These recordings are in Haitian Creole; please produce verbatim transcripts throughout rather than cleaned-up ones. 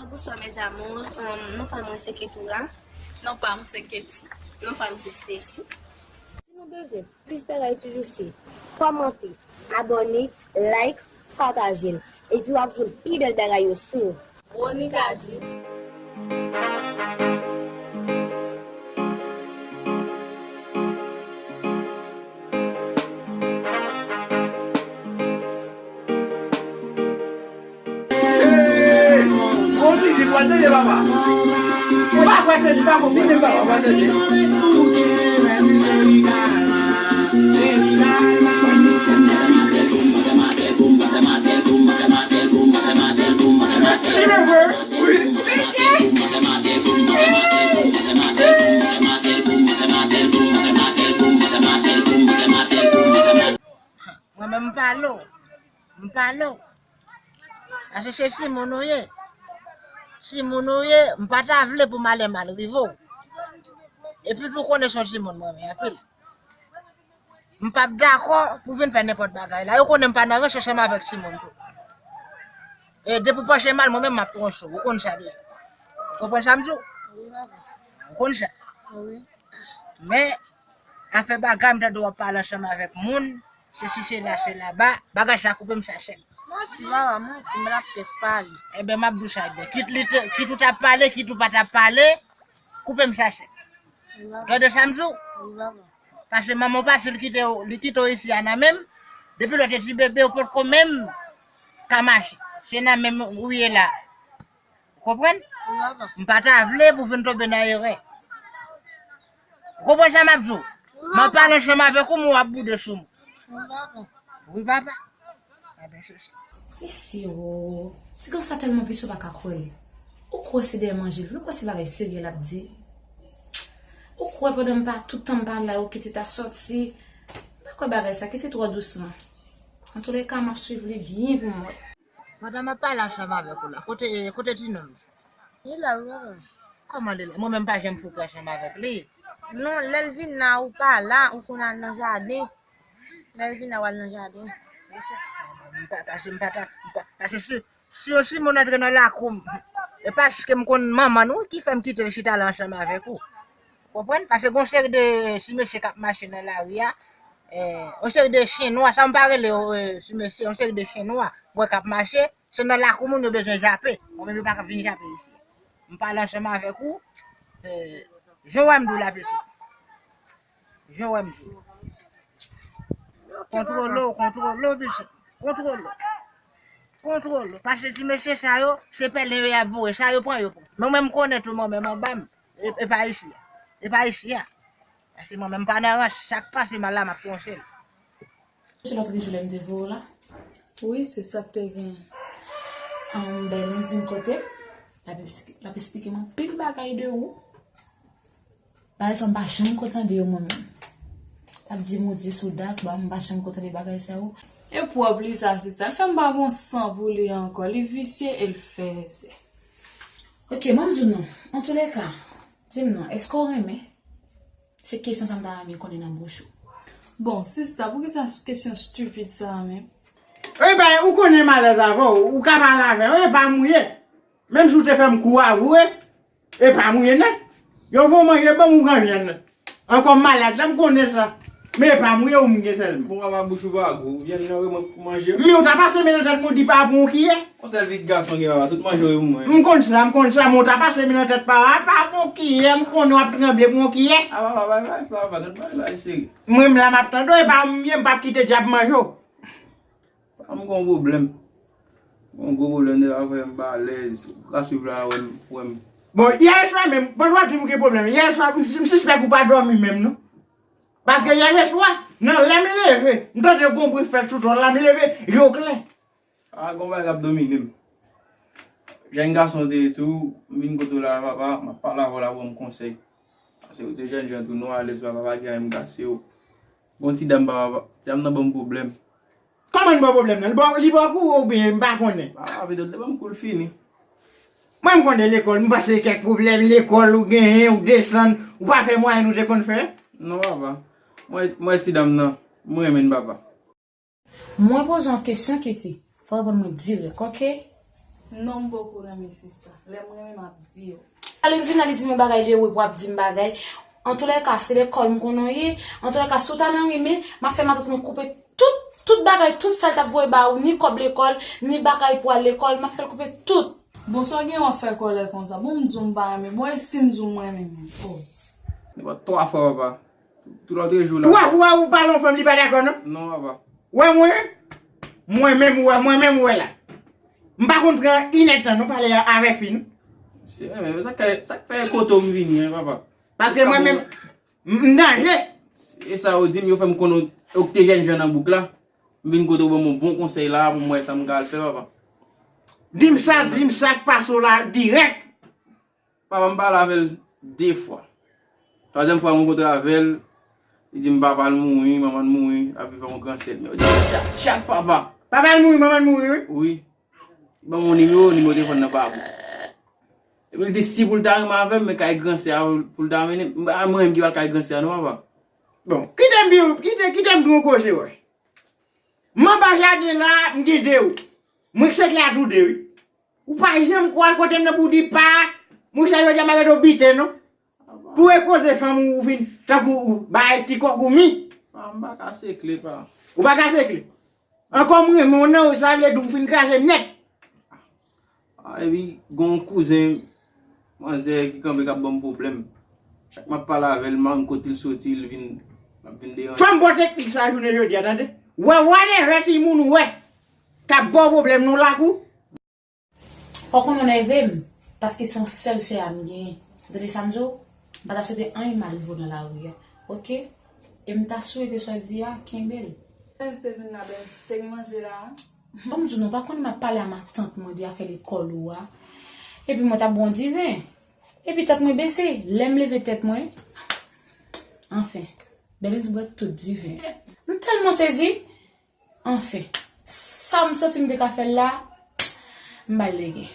Bonsoir mes amours. Um, non pa mwen se Ketura. Non pa mwen se Keti. Non pa mwen se Stacy. Si nou bezwen plis bagay toujou se kòmante, abòne, like, pataje l. Epi w ap jwenn pi bèl bagay yo sou Ronika Jus. Ou pa kwè se li pa konprann. Li menm papa pa tande. Li menm vre. Wi. Mwen menm m pale w. M pale w. Paske se timoun ou ye. Timoun ou ye, m pa ta vle pou malè mal rive w. Epi tou konnen se yon timoun mwen renmen anpil. M p ap dakò pou vin fè nenpòt bagay la. Yo konnen m pa nan rans ansanm avèk timoun tou. E depi w panse mal, mwen menm m ap tronche w. Ou konn sa deja. Ou konprann sa m di w? Ou konn sa. Men, afè bagay, m tande w ap pale ansanm avèk moun, sesi, sela, sela, ba, bagay sa koupe m sa sèk. Manti, papa, manti, m ap kès pale. Enben, m ap di w sa byen. Kit li te, kit ou t ap pale, kit ou pa t ap pale, koupe m sa sèk. Wi, papa. Tande sa m di w? Wi, papa. Paske manman w pase, li kite w, li kite w isi a nan men m. Depi lè w te ti bebe, ou potko menm ka mache. Se nan men m ou ye la. Ou konprann? Wi, papa. M pa ta vle pou w vin tonbe nan erè. Ou konprann sa m ap di w? Wi, papa. M ap pale ansanm avèk ou, men w ap boude sou m. Wi, papa. Wi, papa. Enben, se sa. Mesye, o, ti gason sa tèlman visye, ou pa ka kwè l. Ou kwè se dèyè manje l vin, ou kwè se bagay serye l ap di. Ou kwè pandan m pa, tout tan m pa la, ou kite ta sòti. M pa kwè bagay sa, kite twò dousman. Antoulèka, m ap swiv li byen pou m wè. Pandan m ap pale ansanm avèk ou la, kote, kote ti nonm nan? Li la, wi, papa. Kòman li la? Mwen menm pa janm fouke ansanm avèk li. Non, lè l vin la, ou pa la, ou konn al nan jaden. Lè l vin la, w al nan jaden. Se sa. M pa, paske m pa ta, m pa, paske si, si yon timoun antre nan lakou m, e paske m konn manman nou ki fè m kite l chita la ansanm avèk ou. Konprann? Paske gon seri de ti mesye k ap mache nan lari a, eh, yon seri de chen nwa, sa m pa rele yo, eh, ti mesye, yon seri de chen nwa, mwen k ap mache, se nan lakou moun yo bezwen jape. Mwen menm yo pa ka vin jape isi. M pale ansanm avèk ou, eh, jan w wè m di w la, mesye. Jan w wè m di w. Kontwole w, kontwole w, mesye. Kontwole w. Kontwole w. Paske ti mesye sa yo, se pèlen yo y ap voye. Sa yo pran, yo pran. Men mwen, m konnen tou, mwen menm anba m. E, e pa isi a. E pa isi a. Paske mwen menm m pa nan rans. Sa k pase mal la, m ap pran sèl. Se lòt jou lè m te voye w la. Wi, se sa k te gen. Ann, Bèlens vin kote m. L ap, l ap esplike m anpil bagay de ou. Bagay sa m pa janm ko tande yo mwen menm. L ap di m ou di sou dat, ba m pa janm ko tande bagay sa yo. E pwòp li sa, sista. L fè m pa gon san pou li ankò. Li visye e l fèzè. Ok, ban m di w non. Antoulèka, di m non, èske w renmen? Se kesyon sa m ta renmen konnen nan bouch ou. Bon, sista, poukisa kesyon stupid sa a menm? Ebyen, ou konnen m alèz avè w, ou ka pale avè m, e pa m ou ye. Menm si w te fè m kou a vre, e pa m ou ye nèt. Yo voye w manje, ban m ou gran vyann. Ankò m malad la, m konnen sa. Men e pa m ou ye, ou m gen sèlman. Bon, papa, bouch ou pa gou, vyann nan vre mwen pou manje. Men ou ta pase men nan tèt mwen, ou di pa pran yon kiyè. Yon sèl vi gason gen papa, tout manje yo pou mwen. M konn sa, m konn sa, men w ta pase men nan tèt papa, pa pran yon kiyè, m konnen w ap tranble pou yon kiyè. A papa, bay, bay, papa, tout bagay la serye. Mwen menm la m ap tande w, e pa m ye, m p ap kite dyab manje w. Papa, m gon pwoblèm. M gon gwo pwoblèm, depi apre m pa alèz, ou ka swiv la, wè m, wè m. Bon, yè swa menm, bon, w ap di m gen pwoblèm. Yè swa, m, m sispèk ou pa dòmi menm, non. Paske yè swa, nan lè m leve, m tande gon bri fèt sou tò la, m leve, je w klè. A, gon bagay k ap domine m. Jèn gason w te ye tou, m vin kote w la, papa, m ap pale avè w la, ban m konsèy. Paske ou te jèn jan tou, nou alèz, papa, pa gen anyen m kase w. Gon ti dam, papa, ti dam nan ban m pwoblèm. Kòman l ba w pwoblèm nan? Li ba w, li ba w kou oubyen m pa konnen? Papa, petèt li ban m kou l fini. Mwen, m konnen lekòl, m panse kèk pwoblèm lekòl ou genyen, ou desann, ou pa fè mwayen ou te konn fè? Non, papa. Mwen, mwen ti dam nan, m renmen l, papa. Mwen poze w yon kesyon, Keti. Fò w reponn mwen dirèk, oke? Non, m poko renmen sista. Lè m renmen, m ap di yo. Alè, li vin la, li di m yon bagay, li wè pou ap di m bagay. Antoulèka, se lekòl m konnen w ye. Antoulèka, si w ta nan renmen, m ap fè matant mwen koupe tout, tout bagay, tout sa l t ap voye ba ou, ni kòb lekòl, ni bagay pou al lekòl, m ap fè l koupe tout. Bon, sa w gen w ap fè kòlè konsa? Bon, m di w m pa renmen. Bon, e si m di w m renmen menm? Oh. Li pa twa fwa, papa. Tout lòt jou la. Twa fwa ou pale yon fanm li pa dakò, non? Non, papa. Wè mwen, mwen menm, wè, mwen menm, wè la. M pa konn pran inèdtan, non, pale avèk fi, non. Se, men, sa k fè, sa k fè kote w m vini, en, papa. Paske mwen menm, m, m danje. E sa yo di m, yo fè m konnen ou te jèn jan nan bouk la. M vin kote w ban m yon bon konsèy la, pou m wè sa m ka al fè, papa. Di m sa, di m sa k pase w la, dirèk. Papa, m pale avè l de fwa. Twazyèm fwa m rankontre avè l, li di m papa l mouri, manman l mouri, l ap viv ak yon gran sè l. Men yo di m sa chak, papa. Papa l mouri, manman l mouri, wi. Wi. Li ban m yon nimewo, nimewo telefòn nan pa bon. Epi l di si pou l ta renmen avè m, men kay gran sè a pou l ta mennen m. M pa mwen menm ki pral kay gran sè a non, papa. Bon, kite m di w, kite, kite m di w yon koze, wè. M anba jaden la, m gen de w. Mwen se klè a tou de, wi. Ou pa janm kwè al kote m nan pou w di pa, monchè, jodi a m ap mete w biten, non. Pou e koze fanm ou, ou vin tankou ou bay ti kòk ou mi. Ah, m pa kase kle, pa. Ou pa kase kle? Ankò m renmen w nan, sa vle di w fin kraze m nèt. Ah, epi, gen yon kouzen manzè ki kanpe k ap ban m pwoblèm. Chak m ap pale avè l, m pa konn kote l soti, l vin, l ap vin deranje. Fanm bò teknik sa jounen jodi a, tande. Wè, wè, wè, timoun, wè. K ap ba w pwoblèm, non, lakou. Ou konnen w nève m, paske se yon sèl sè a m genyen. Ou tande sa m di w? M pa ta swete anyen mal rive w nan lari a. Oke? E m ta swete sa w di a, kenbe l. Bèlens te vin la, Bèlens te gen manje la. Ban m di w non, ou pa konnen m ap pale a matant mwen de afè lekòl ou a. Epi mwen t ap bwè yon diven. Epi tèt mwen bese. Lè m leve tèt mwen, anfen, Bèlens bwè tout diven. M tèlman sezi. Anfen, sa m santi m te ka fè l la, m ba l lege.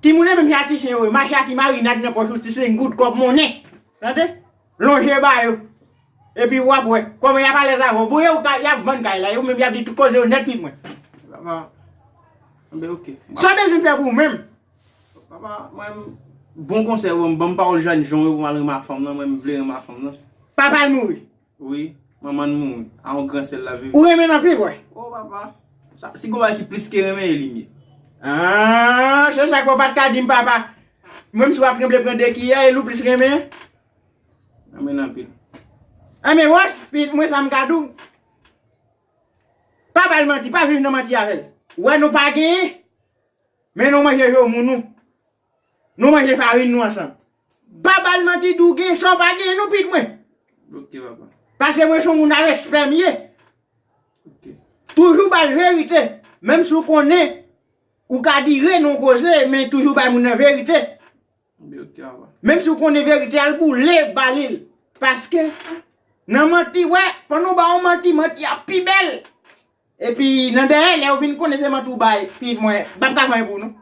Timoun nan menm jan ti chen yo, mache a ti marinad nan pòch ou, ti sengoud kòb monnen. Tande? Lonje ba yo. Epi w ap wè kòman y ap alèz avè w. Bon, yo ka, y ap vann kay la, yo menm y ap di tout koze yo nèt pi mwen. Papa, anben, oke. Sa w bezwen fè pou ou menm? Papa, mwen, bon konsèy, bon, ban m pawòl jènjan yo pou m al renmen a fanm nan, mwen, m vle renmen a fanm nan. Papa l mouri. Wi, manman l mouri. A yon gran sè l la viv. Ou renmen l anpil, bwè? O, papa. Sa, si gon bagay ki plis ke renmen, e li m ye. Ah, se sa k fè w pa t ka di m, papa. Menm si w ap tranble pran de kiyè, e l ou plis renmen? Renmen l anpil. Enben, wòch, pitit mwen, sa m ka di w. Pa ba l manti, pa viv nan manti avè l. Ou wè nou pa genyen, men nou manje jo moun nou. Nou manje farin nou ansanm. Pa ba l manti, di w gen sa w pa genyen, non, pitit mwen. Oke, papa. Paske mwen se yon moun a respè m ye. Oke. Toujou ba l verite. Menm si w konnen ou ka dire nan yon koze, men toujou bay moun nan verite. Oke, papa. Menm si w konnen verite a, l boule, ba li l. Paske nan manti, wè, pandan w ba yon manti, manti a pi bèl. Epi nan dèyè, lè yo vin konnen se manti w bay, pitit mwen, m p ap ka fè anyen pou w non.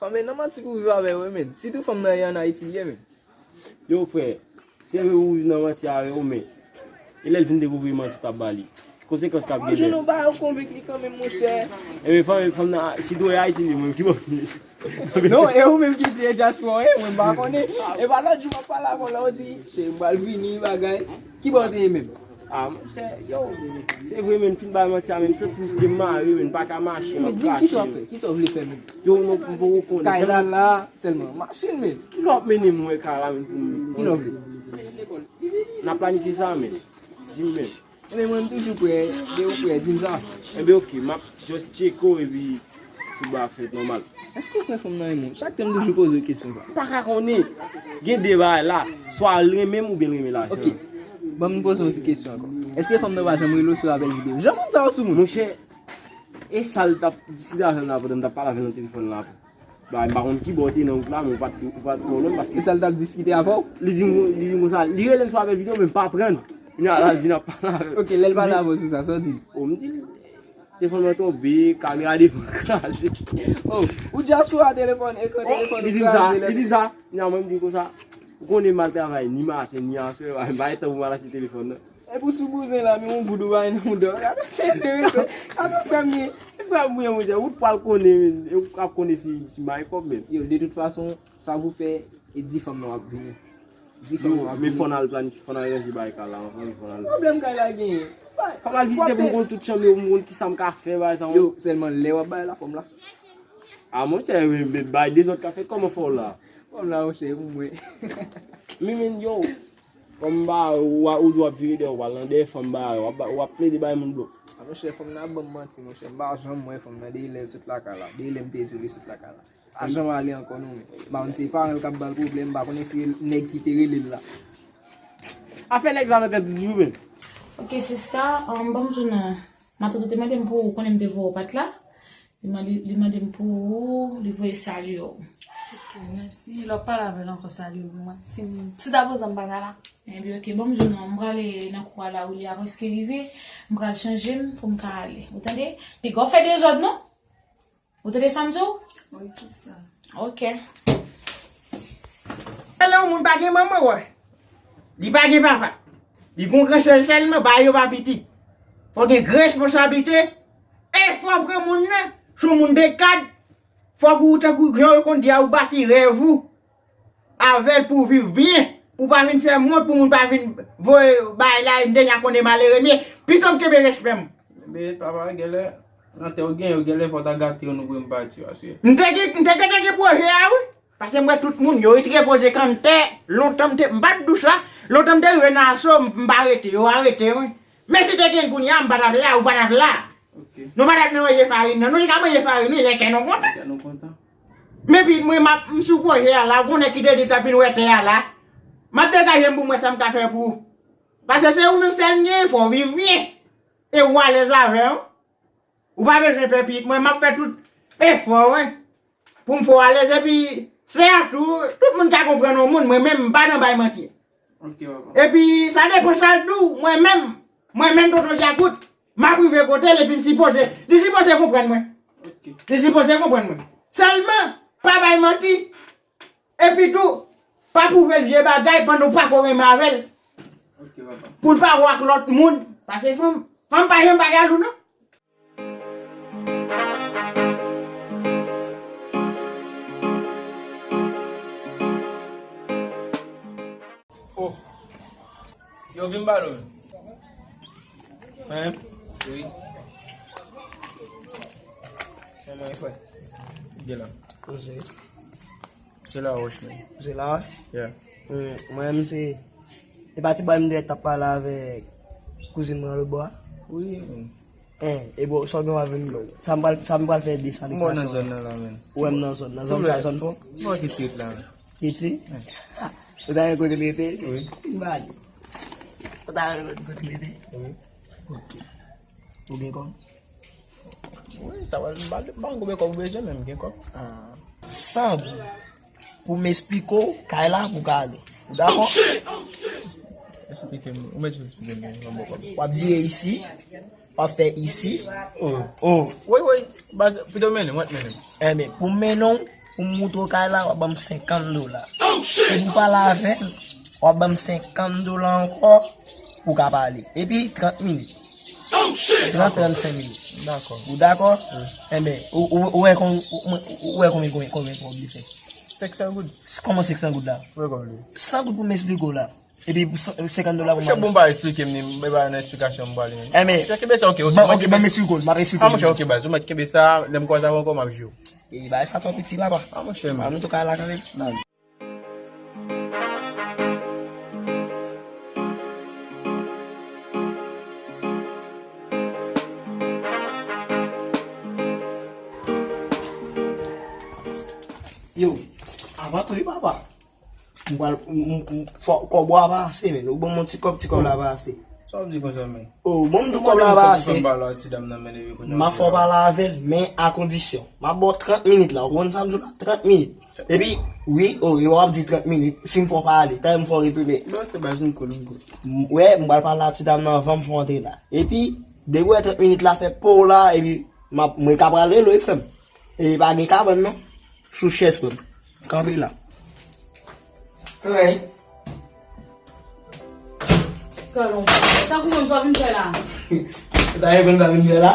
Fanm nan manti pou viv avè yo, men. Sitou fanm nan ye ann Ayiti, li ye, men. Yo, frè, se vre ou viv nan manti avè yo, men e lè l vin dekouvri manti w t ap ba li, konsekans k ap genyen? Yon jou nou ba yo konvik li kanmenm, monchè. Ebyen, fanm, fanm nan, sitou e Ayiti li, mwen ki bon. Non, e ou menm ki di e dyaspora, e mwen m pa konnen. E pa lòt jou m ap pale avè w la, ou di, che, m pral vini, bagay. Ki bò w te ye menm? Ah, monchè, yo, se vre, men, m fin bay manti a, men, m santi m te mare, men, m pa ka mache, m ap krache. Men di m kisa w ap fè, kisa w vle fè menm? Yo, non, m poko konnen. Kay la la, sèlman, machin, men. Ki lè w ap mennen m wè kay la, men, pou m. Ki lè w vle? N ap planifye sa, men. Di m, men. Ebyen, mwen, m toujou prè, de ou prè, di m sa. Ebyen, oke, m ap just tcheke w, epi tout bagay ap fèt nòmal. Èske w kwè fanm nan renmen w? Chak tan m toujou poze w kesyon sa. M pa ka konnen. Gen de bagay la. Swa l renmen m oubyen l renmen lajan. Oke. Ban m poze w yon ti kesyon ankò. Èske fanm nan pa janm rele w sou apèl videyo? Jan moun sa yo sou moun. Monchè, e sa l t ap diskite avè m la pandan m t ap pale avè l nan telefòn la. Ba, m pa konn ki bò w te nan wout la, men ou pa t, ou pa t twò lwen paske. E sa l t ap diskite avè w? Li di m, li di m konsa, li rele m sou apèl videyo, men m pa pran. Kounye a la, l vin ap pale avè m. Oke, lè l pale avè w sou sa, sa w di l? O, m di l, telefòn mwen tonbe, kamera devan kraze. O, ou dyaspora telefòn, ekran telefòn ou kraze. Li di m sa, li di m sa. Kounye a mwen, m di l konsa, ou konnen m al travay ni maten, ni aswè, m pa gen tan pou m al achte telefòn nan. Epi w sou bouzen la, men yon goud ou pa gen nan mouda w. Gade, se enterese. Gade frè m gen. Frè mwen, monchè, ou t pral konnen, men, ou ap konnen si, si m bay kòb, men. Yo, de tout fason, sa pou fè, e di fanm nan w ap vini. Di fanm nan w ap vini. Men fò n al planifye, fò n al ranje bagay kay la anvan, fò n al. Pwoblèm kay la genyen. Fò n al vizite pou m konn tout chanm yo, pou m konn kisa m ka fè, bagay sa. Yo, sèlman lè w ap bay la, fanm la. A, monchè, men, men, bay dezòd ka fèt, kòman fè w la? Fanm la, monchè, pou mwen. Men, men, yo, fanm ba, ou, ou, ou ap vire dèyè, ou al nan dèyè fanm ba, w ap, w ap plede bay moun blòf. A, monchè, fanm nan ap ban m manti, monchè, m pa janm wè fanm nan, depi lè l sot lakay la, depi lè m te di w li sot lakay la. Pa janm ale ankò non, men. M pa konn si se paran l k ap ba l pwoblèm, m pa konnen si se nèg ki te rele l la. Afè nèg sa nan tèt li, wi, men. Ok, sista, um, ban m di w non. Matant ou te mande m pou ou, konnen m te voye w pat la. Li mande, li mande m pou ou, li voye salye w. Ok, mèsi. Lè w ap pale avè l ankò, salye l pou mwen. Si, si ta vouzan, m pa ta la. Ebyen, ok, ban m di w non, m prale nan kou a la, wi, li a prèske rive. M pral chanje m pou m ka ale. Ou tande? Piga w fè dezòd, non? Ou tande sa m di w? Wi, sista. Ok. Lè yon moun pa gen manman, wè. Li pa gen papa. Li gon gran sè sèlman, bagay yo pa piti. Fò gen gran responsablite. E fò pran moun nan, se yon moun de kad. Fòk ou tankou jan yo konn di a, ou bati rèv ou avè l pou w viv byen, pou w pa vin fè m wont, pou moun pa vin voye bay la, m deja konnen malere m ye. Pito m kenbe respè m. Men papa, genlè, nan tè w genyen, genlè fò w ta gate yo, nou pou m pati, paske m te gen, m te gentan gen pwojè a, wi. Paske m wè tout moun, yo ret repoze kanntè, lontan m te, m pa t di w sa, lontan m te rive nan Aso, m, m pa rete, yo arete mwen. Men si te gen kounye a, m pa t ap la, ou pa t ap la. Ok. Nou pa t ap nan manje farin nan, nou te ka manje farin, wi, lè kè nou kontan. Lè kè nou kontan. Men pi mwen, m ap, m sou pwojè a la, ou konnen ki te di t ap vin wè tè a la. M ap degaje m pou m wè sa m ka fè pou ou. Paske se ou menm sèl m genyen, fò w viv byen. E ou alèz avè w. Ou pa bezwen pè pitit mwen, m ap fè tout efò, wi, pou m fè w alèz. Epi, se a tou, tout moun ka konprann yon moun, mwen menm, m pa nan bay manti. Ok, papa. Epi, sa depan sa l di w, mwen menm, mwen menm, tonton Djakout, m ap rive kote l, epi l sipoze, li sipoze konprann mwen. Ok. Li sipoze konprann mwen. Sèlman, pa bay manti. Epi tou, pa pwouve l vye bagay pandan w pako renmen avè l. Ok, papa. Pou l pa wè ak lòt moun. Paske fanm, fanm pa janm pa jalou, non. Oh. Yo, vin ba nou. Hein? Wi. Kòman e fè? Gen la. Poze. Se Laroche, men. Se Laroche? Yeah. Hmm, mwen menm se, se pa ti bòy m te t ap pale avèk kouzin mwen lòt bò a? Wi, men. Eh, e bon, sa w gen w ap vin ban m? Sa m pral, sa m pral fè de sa li ka nan zòn nan la, men. Ou wè m nan zòn, nan zòn sa, zòn fò. Bon, ki ti ret la, men. Ki ti? Eh. Ah, ou ta renmen kote l rete? Wi. M pa di. Ou ta renmen kote l rete? Wi. Ok. Ou gen kòb? Wi, sa va, m pa, m pa konn konbyen kòb ou bezwen, men m gen kòb. Ah. San gou pou m esplike w kay la pou w ka ale. Ou dakò? Esplike m, ou mèt esplike m yon bon kòb. W ap vire isi, w ap fè isi. Oh. Oh. Wi, wi, baz, pito mennen m, mwen mennen m. Enben, pou m mennen w, pou m moutre w kay la, w ap ban m senkant dola. E pou w pale avè l, w ap ban m senkant dola ankò pou w ka pale. Epi trant minit. Trant, trannsenk minit. Dakò. Ou dakò? Wi. Enben, ou, ou, ou wè kon-, ou, ou, ou wè konbyen, konbyen, konbyen kòb li fè? Senk san goud. Kòman senk san goud la? Ou wè kòb li? San goud pou m esplike w la. Epi pou san, senkant dola pou m ale. Monchè, bon, pa esplike m ni, men ba nan esplikasyon m pale. Enben, monchè, kenbe sa, ok, ok. Bon, ok, ban m esplike w, m ap esplike w. Ah, monchè, ok, baz, ou mèt kenbe sa, lè m kwaze avè w ankò, m ap jwe w. E bagay sa twò piti, papa. Ah, monchè, men. An nou tou ka la kanmenm. Yo, avan tou wi, papa. M pral, m, m, m, fò, kòb ou a pa ase, men. Ou ban m yon ti kòb, ti kòb la pa ase. Sa w di konsa, men? Oh, bon, m di kòb la pa ase. M ap fè w pale avè l, men a kondisyon. M ap ba w trant minit la, ou konprann sa m di w la? Trant minit. Epi, wi, oh, yo ap di trant minit, si m fè w pa ale, talè m fè w retounen. Bon, ok, baz, m cool, m cool. M, wè, m pral pale a ti dam nan anvan m fè w antre la. Epi, depi w wè trant minit la fè pou w la, epi, m ap, mwen ka prale lwe, frè m. E pa gen kabann, non. Sou chèz, frè m. Kanpe la. Anyen. Kalon. Tankou moun sa w vin fè la. Ou ta renmen konn sa m vin fè la?